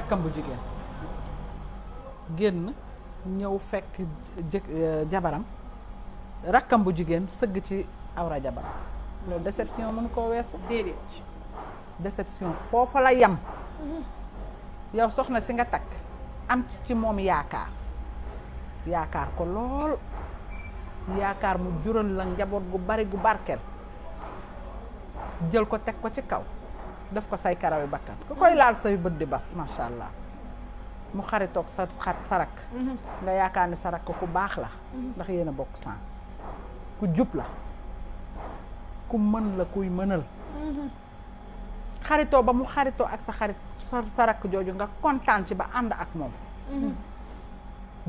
rakkam bu jigéen génn ñëw fekk jabaram rakkam bu jigéen sëgg ci awra jabaram loolu déception mënu koo weesu. déedéet. déception foofa la yam yow soxna si nga takk am ci moom yaakaar ko lool yaakaar mu jural la njaboot gu bari gu barkeel jël ko teg ko ci kaw def ko say karawi bakkan ku koy laal say bët di bas macha allah mu xaritoog sa rakk nga yaakaar ni sa rakk ku baax la ndax yéen a bokk sang ku jub la ku mën la kuy mënal xaritoo ba mu xaritoo ak sa xarit sa rakk jooju nga kontaan ci ba ànd ak moom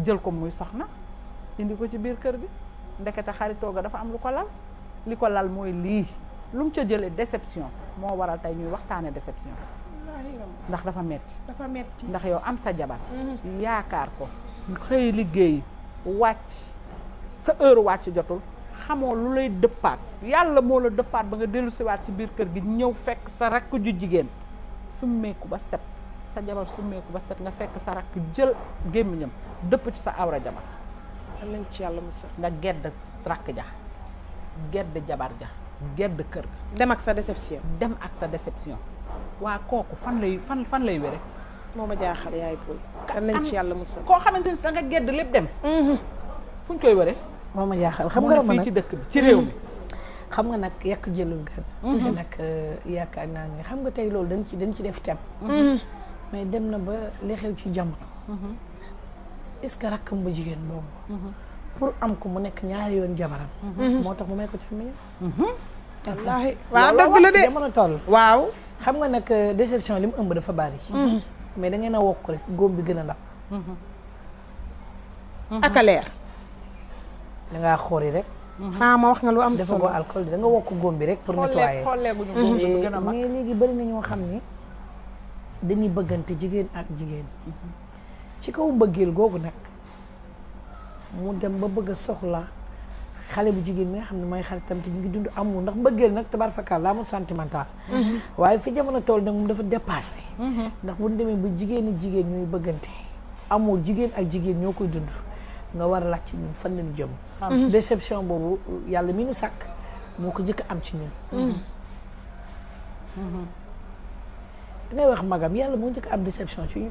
jël ko muy soxna indi ko ci biir kër gi ndekete xaritoo ga dafa am lu ko lal li ko lal mooy lii lu mu ca jëlee déception moo waral tey ñuy waxtaane déception ndax dafa metti ndax yow am sa jabar yaakaar ko xëy liggéey wàcc sa heure wàcc jotul xamoo lu lay dëppaat yàlla moo la dëppaat ba nga dellu siwaat ci biir kër gi ñëw fekk sa rakk ju jigéen summeeku ba set sa jabar summeeku ba set nga fekk sa rakk jël gémmiñam dëpp ci sa awra jabar nañ ci yàlla musal nga gedd rakk ja gedd jabar ja gedd kër ga dem ak sa déception waa kooku fan lay wére moo ma jaaxal yaay booy nañ ci yàlla musal koo xamante ni da nga gedd lépp dem fu ñu koy wére moo ma jaaxal xam nga fii ci dëkk bi ci réew mi xam nga nag yàq jëlul gan te nag yaakaar naa ne xam nga tey loolu dañ ci def tem mais dem na ba li xew ci jamono est-ce que rakkam bu jigéen boobu pour am ko mu nekk ñaari yoon jabaram moo tax mu may ko càmmiñam wallaahi waaw dëgg la de jamono toll waaw xam nga nag déception li mu ëmb dafa bari mais da ngeen a wokk rek góom bi gën a ndaw ak a leer dangaa xoori rek ma wax nga lu am dafa solo ko alcool da nga wokk góom bi rek pour nettoyer mais léegi bari na ñoo xam ni dañuy bëggante jigéen ak jigéen ci kaw mbëggeel googu nag mu dem ba bëgg a soxla xale bu jigéen mi nga xam ne mooy xaritam te ñu ngi dund amul ndax mbëggeel nag tabaar fakkaar la amul sentimental waaye fi jamono toll nag moom dafa dépassé ndax bu ñu demee ba jigéen jigéen ñooy bëggante amul jigéen ak jigéen ñoo koy dund nga war a laaj ci ñun fan lañu jëm déception boobu yàlla mi nu sàkk moo ko jëkk am ci ñun dangay wax magam yàlla moo njëkk am déception ci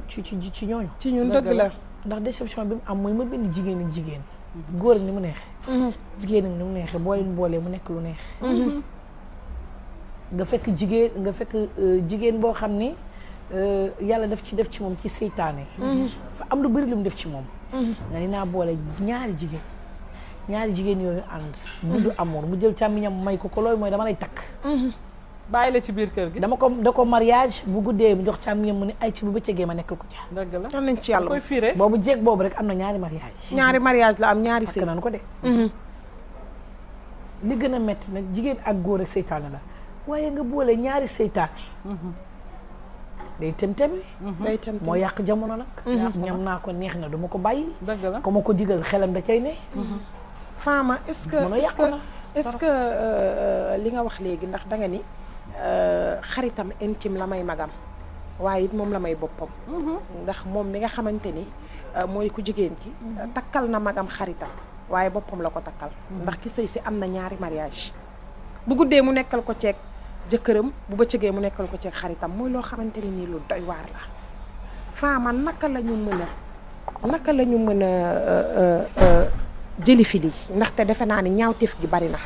ñooñu ci ñun dëgg la ndax déception bi mu am mooy ma bind jigéen ak jigéen góor ak ni mu neexee jigéen ak ni mu neexee boo leen boolee mu nekk lu neex nga fekk jigéen boo xam ni yàlla daf ci moom ci seytaane fa am lu bëri lu mu def ci moom nga ni naa boole ñaari jigéen yooyu ànd dund amour mu jël càmmiñam may ko looy mooy dama lay takk bàyyi la ci biir kër gi da ko mariage bu guddee mu jox càmmiñam mu ne ay ci bu bëccëgee ma nekkal ko ca dëgg la nañ ci yàlla koy fiire boobu jeeg boobu rek am na ñaari mariage la am ñaari sëy takk nañu ko de li gën a metti nag jigéen ak góor ak seytaane la waaye nga boole ñaari seytaane day tem-temi moo yàq jamono nag ñam naa ko neex na duma ko bàyyi dëgg la ko ma ko digal xelam da cay ne Fama est-ce que li nga wax léegi ndax danga ni xaritam intime la may magam waaye it moom la may boppam ndax moom mi nga xamante ni mooy ku jigéen ki takkal na magam xaritam waaye boppam la ko takkal ndax ki sëy si am na ñaari mariage bu guddee mu nekkal ko ceeg jëkkëram bu bëccëgee mu nekkal ko ceeg xaritam muy loo xamante ni nii lu doy waar la Fama naka la ñu mën a jëli fi lii ndaxte defe naa ni ñaawteef gi bari na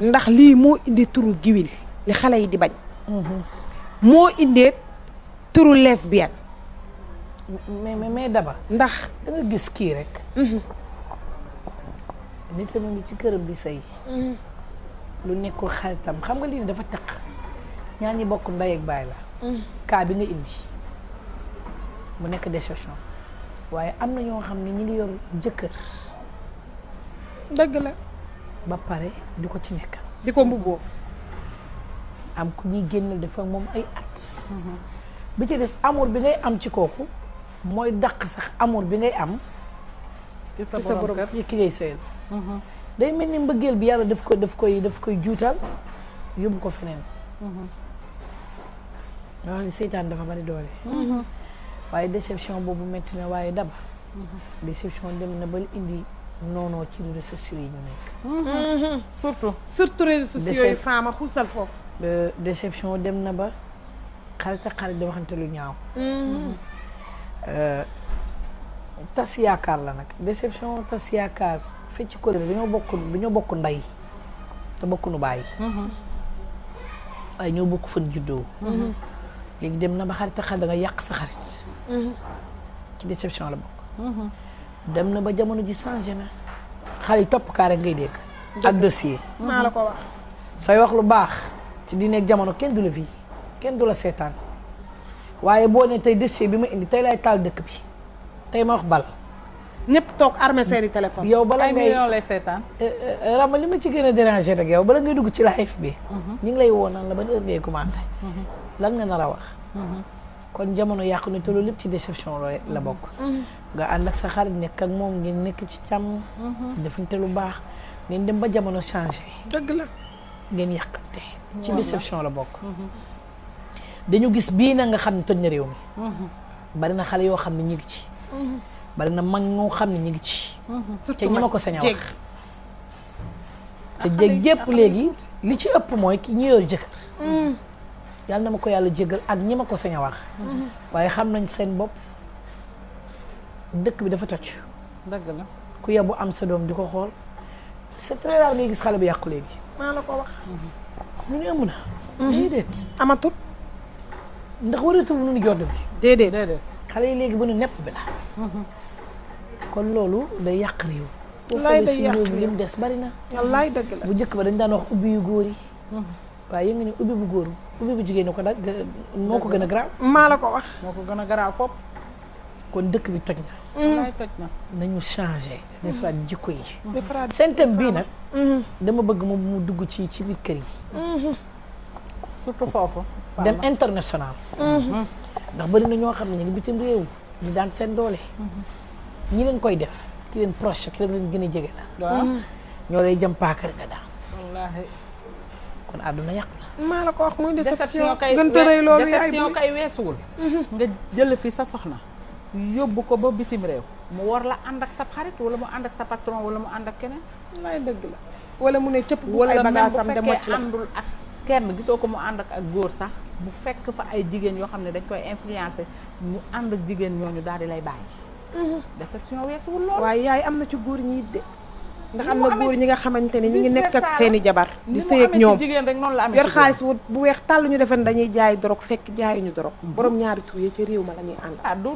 ndax lii moo indi turu giwil li xale yi di bañ moo indee turu lesbienne mais daba ndax da nga gis kii rek nit a ngi ci këram bi sëy lu nekkul xaritam xam nga lii dafa taq ñaar ñi bokk ndey ak baay la kaa bi nga indi mu nekk déception waaye am na ñoo xam ne ñi ngi yor jëkkër dëgg la ba pare di ko ci nekkal di ko mbubboo am ku ñuy génnal dafa moom ay at bi ci des amour bi ngay am ci kooku mooy dàq sax amour bi ngay am ci sa borom ci ki ngay sëyal day mel ni mbëggeel bi yàlla daf koy juutal yóbbu ko feneen wax ni seytaan dafa bari doole waaye déception boobu metti na waaye daba déception dem na ba indi noonoo ci réseaux sociaux yi ñu nekk surtout réseaux sociaux yi faama xuusal foofu déception dem na ba xarit ak xarit da waxante lu ñaaw tas yaakaar la nag déception tas yaakaar fecc ko dañoo bokk ndey te bokk nu bàyyi waaye ñoo bokk fan juddoo léegi dem na ba xarit ak xarit da nga yàq sa xarit ci déception la bokk dem na ba jamono ji changé na xale yi topp kaa rek ngay dégg ak dossier maa la ko wax sooy wax lu baax ci di nekk jamono kenn du la fii kenn du la seetaan waaye boo ne tey dossier bi ma indi tey lay taal dëkk bi tey ma wax bal ñëpp toog armé seeni téléphone yow bala ay million lay seetaan Rama li ma ci gën a déranger nag yow bala ngay dugg ci live bi ñu ngi lay woo naan la ban heure ngay commencé lan nga nar a wax kon jamono yàqu na te loolu lépp ci déception la bokk nga ànd ak sa xarit nekk ak moom ngeen nekk ci jàmm defante lu baax ngeen dem ba jamono changé dëgg la ngeen yàqante ci déception la bokk dañu gis bii na nga xam ne toj na réew mi bari na xale yoo xam ne ñi ngi ci bari na mag ñoo xam ne ñi ngi ci te ñi ma ko sañ a wax te jéeg yépp léegi li ci ëpp mooy ki ñi yor jëkkër yàlla na ma ko yàlla jégal ak ñi ma ko sañ a wax waaye xam nañ seen bopp dëkk bi dafa toj dëgg la ku yebu am sa doom di ko xool c'est très rare ngay gis xale bu yàqu léegi maa la ko wax ñu ne ëmm na déedéet amatul ndax waratul nu ni jodd bi déedéet xale yi léegi bu nu nepp bi la kon loolu day yàq réew wallaay day yàq réew mi lim des bari na wallaay dëgg la bu njëkk ba dañ daan wax ubbi yu góor yi waaye yëngu ne ubbi bu góor ubbi bu jigéen ñi ko moo ko gën a garaaw maa la ko wax moo ko gën a garaaw fopp kon dëkk bi toj na wallaay toj na nañu changé te defaraat jikko yi defaraat seen thème bii nag dama bëgg mu dugg ci biir kër yi surtout foofu dem international ndax bari na ñoo xam ne ñu ngi bitim réew di daan seen doole ñi leen koy def ki leen proche ki leen gën a jege la waaw ñoo lay jëm paakar nga daan wallaahi kon àdduna yàqu na maa la ko wax muy déception kay gën a rëy loolu yaay déception kay weesuwul nga jël fi sa soxna yóbbu ko ba bitim réew mu war la ànd ak sa xarit wala mu ànd ak sa patron wala mu ànd ak keneen wallaay dëgg la wala mu ne cëpp bu ay wala même bagaasam bu dem fekkee wàcc la àndul ak kenn gisoo ko mu ànd ak góor sax bu fekk fa ay jigéen yoo xam ne dañ koy influencer mu ànd ak jigéen ñooñu daal di lay bàyyi déception weesuwul loolu waaye yaay am na ci góor ñi de ndax am na góor ñi nga xamante ne ñi ngi nekk ak seeni jabar di sëy ak ñoom jigéen rek noonu la amee yor xaalis bu weex tàll ñu defen dañuy jaay dorog fekk jaayuñu dorog borom ñaari tur yi ci réew ma la ñuy ànd du